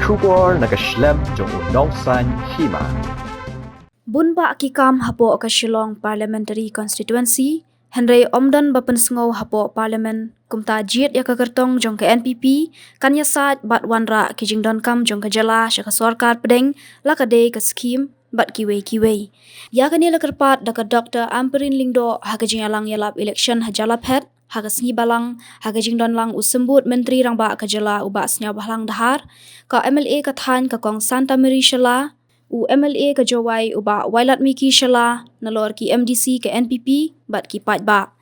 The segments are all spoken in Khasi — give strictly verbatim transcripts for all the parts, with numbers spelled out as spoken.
Khubor na ka shlem jong u nongsan hima. Bun bah ki kam hapoh ka Shillong Parliamentary Constituency, hynrei ym don ba pynsngew hapoh Parliament, kumta jied ïa ka kyrtong jong ka N P P kan ïasaid bad wanrah ki jingdonkam jong ka jylla sha ka sorkar pdeng, la ka dei ka skhim bad kiwei kiwei. Ïa kane la kyrpad da ka Doctor Ampareen Lyngdoh ha ka jingïalang ïalap election ha Jalaphet, ha ka sngi Balang, ha ka jingdon lang u Symbud Myntri Rangbah ka jylla u Bah Sniawbhalang Dhar, ka M L A ka thaiñ ka Kong Santa Marie Shylla, u M L A ka Jowai u Bah Wailadmiki Shylla, nalor ki M D C ka N P P bad ki paidbah.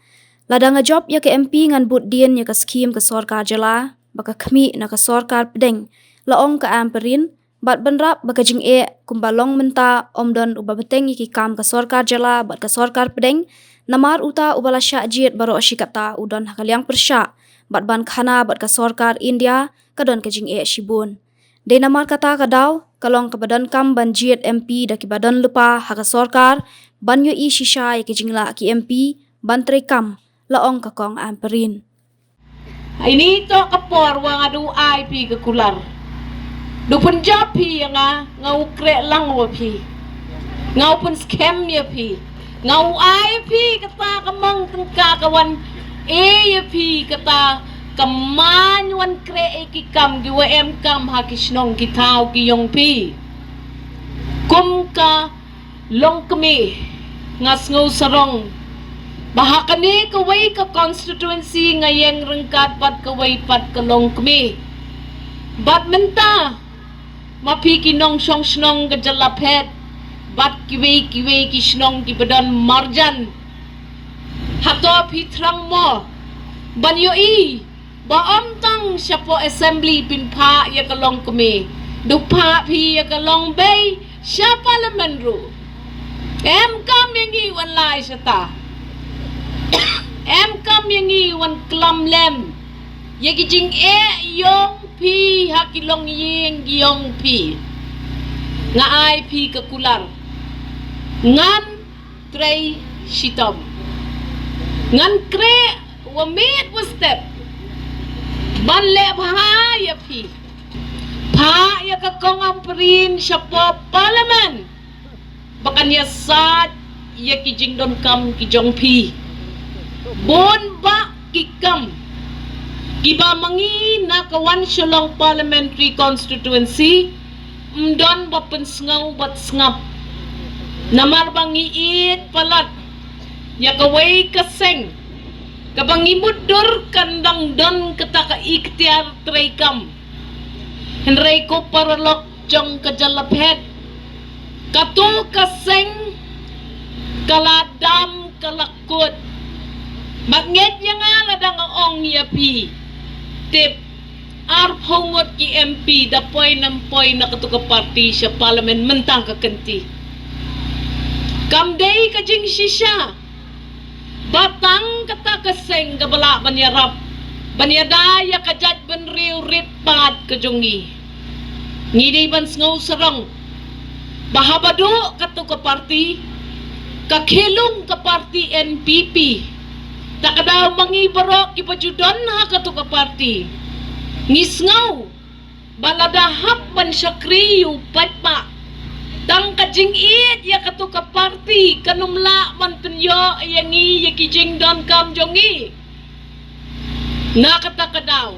Lada nga jop ïa ka M P ngan bud dien ïa ka skhim ka sorkar jylla ba ka khmih na ka sorkar pdeng, la ong ka Ampareen, bad bynrap ba ka jingeh kumba long mynta ym don uba bteng ïa ki kam ka sorkar jylla bad ka sorkar pdeng, namar uta uba la shah jied baroh shi katta u don ha ka liang pyrshah, bad ban khana bad ka sorkar India ka don ka jingeh shibun. Dei namar kata ka daw ka long kaba donkam ban jied M P da kiba don lypa ha ka sorkar ban ïohi shisha ïa ki jinglah ki M P ban treikam, la ong ka Kong Ampareen. Ini to ka por wa nga du ai phi ka kular. Du pynjop phi ïa nga, nga u kreh lang wa phi. Nga u pynskhem ïa phi. Nga u ai phi kata ka mang tyngka ka wan e ïa phi kata ka man wan kreh e ki kam ki wa em kam ha ki shnong ki thaw ki yong phi. Kum ka Longkmie, nga sngew sarong ba ha kane kawei ka constituency nga ïeng ryngkat bad kawei pat ka Longkmie. Bad mynta ma phi ki nongshong shnong ka Jalaphet bad kiwei kiwei ki shnong kiba don marjan. Hato phi thrang mo ban ïohi ba ym tang shapoh assembly phin phah ïa ka Longkmie, du phah phi ïa ka Longbei sha parliament ruh. Em kam ïa ngi wan lai shata. Em kam ïa ngi wan klam lem ïa ki jingeh yong phi ha ki longïing yong phi. Nga ai phi ka kular. Ngan trei shitom. Ngan kreh wa miet wa step ban leh bha ïa phi. Phah ïa ka Kong Ampareen shapoh parliament ba kan ïasaid ïa ki jingdonkam ki jong phi. Bun bah ki kam kiba ma ngi na ka wan Shillong Parliamentary Constituency ym don ba pynsngew bad sngap. Namar ba ngi ïeit palat ïa kawei ka seng kaba ngi mutdur kan dang don kata ka iktiar treikam. Hynrei ko paralok jong ka Jalaphet, kato ka seng ka la dam ka la kut. Bad ngeit ïa nga lada nga ong ïa phi, tip arphew ngut ki M P da poi nam poi na kato ka party sha parliament mynta ka kynti. Kam dei ka jingshisha ba tang kata ka seng kaba lah ban ïarap ban ïada ïa ka jaitbynriew rit paid ka jong ngi. Ngi dei ban sngew sarong ba haba duh kato ka party, ka khylung ka party N P P, ta ka daw ma ngi baroh kiba ju don ha kato ka party ngi sngew ba lada hap ban shakri ïa u paidbah, tang ka jingïeit ïa kato ka party kan ym lah ban pynïoh ïa ngi ïa ki jingdonkam jong ngi. Na kata ka daw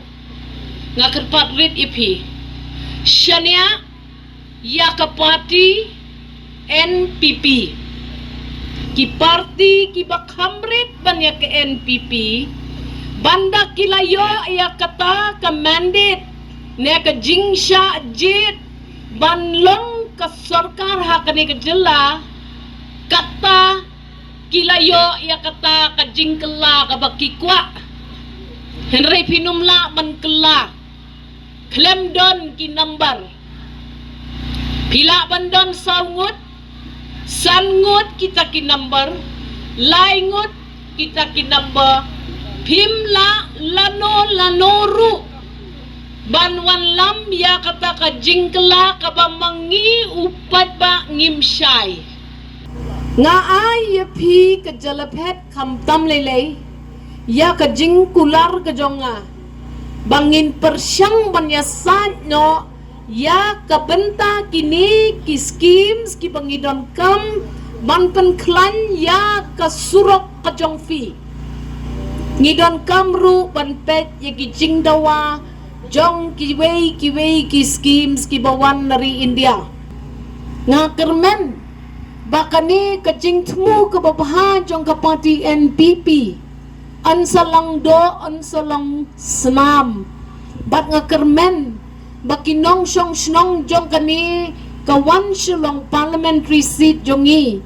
nga kyrpad rit ïa phi, shaniah ïa ka party N P P. Ki party kiba kham rit ban ïa ka N P P, ban da ki la ïoh ïa kata ka mandate ne ka jingshah jied ban long ka sorkar ha kane ka jylla, kata ki la ïoh ïa kata ka jingkylla kaba ki kwah. Hynrei phin ym lah ban kylla khlem don ki number. Phi lah ban don saw ngut, san ngut kita ki number, lai ngut kita ki number. Phim lah lano lano ruh ban wanlam ïa kata ka jingkylla kaba ma ngi u paidbah ngim shai. Nga ai ïa phi ka Jalaphet khamtam lei lei ïa ka jingkular ka jong nga ba ngin pyrshang ban ïasaid noh Ïa ka bynta kine ki schemes kiba ngi donkam ban pynkhlaiñ ïa ka surok ka jong phi. Ngi donkam ruh ban peit ïa ki jingdawa jong kiwei kiwei ki schemes kiba wan na ri India. Nga kyrmen ba kane ka jingthmu kaba bha jong ka party N P P, yn sa long doh, yn sa long snam. Bad nga kyrmen ba ki nongshong shnong jong kane ka Wan Shillong parliamentary seat jong ngi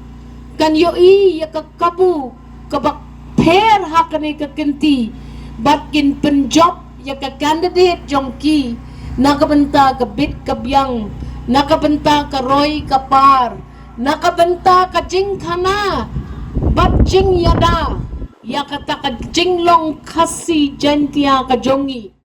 kan ïohi ïa ka kabu kaba pher ha kane ka kynti, bad kin pynjop ïa ka candidate jong ki na ka bynta ka bit ka biang, na ka bynta ka roi ka par, na ka bynta ka jingthana bad jingïada ïa kata ka jinglong Khasi Jaintia ka jong ngi.